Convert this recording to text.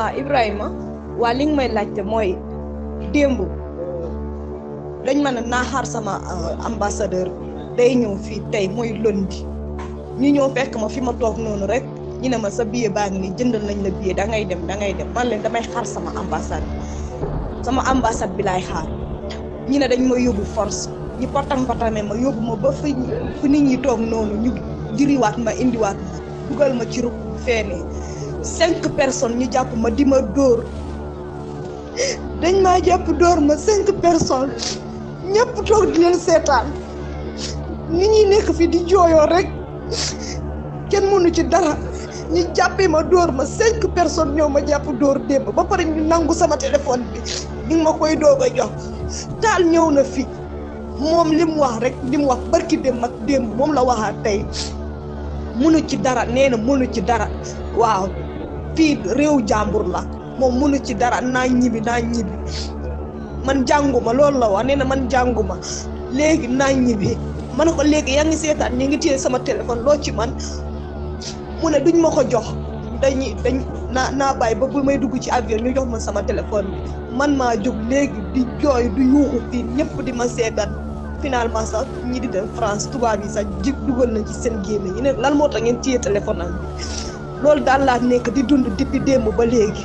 waa Ibrahima waa li nga may laajte mooy démb dañ ma ne naa xaar sama ambassadeur day ñëw fii tey mooy lundi ñu ñëw fekk ma fi ma toog noonu rek ñu ne ma sa billet baa ngi nii jëndal nañ la billet da ngay dem man leen damay xaar sama ambassade bi laay xaar ñu ne dañ ma yóbbu force ñu patam-patame ma yóbbu ma ba fi nit ñi toog noonu ñu diriwaat ma indiwaat ma dugal ma ci rukk feene 5 personnes ñu jàpp ma di ma dóor dañ maa jàpp dóor ma 5 personnes ñëpp toog di leen seetaan nit ñi nekk fi di jooyoo rek kenn mënu ci dara ñu jàppee ma dóor ma 5 personnes ñoo ma jàpp dóor démb ba pare ñu nangu sama téléphone bi ñu ma koy doog a jox taal ñëw na fi moom li mu wax rek li mu wax barki démb ak démb moom la waxaat tey mënu ci dara nee na mënu ci dara waaw fii réew jàmbur la moom mënu ci dara naa ñibbi man jànguma loolu la wax nee na man jànguma léegi naa ñibbi ma ne ko léegi yaa ngi seetaan ñu ngi téye sama téléphone loo ci man mu ne duñ ma ko jox naa bàyyi ba bu may dugg ci avion ñu jox ma sama téléphone bi man maa jóg léegi di jooy du yuuxu fii ñëpp di ma seetaan finalement sax ñi di dem France tubaab yi sax jig dugal na ci seen gémmiñ ñu ne lan moo tax ngeen téye téléphone am bi loolu daal laa nekk di dund depuis démb ba léegi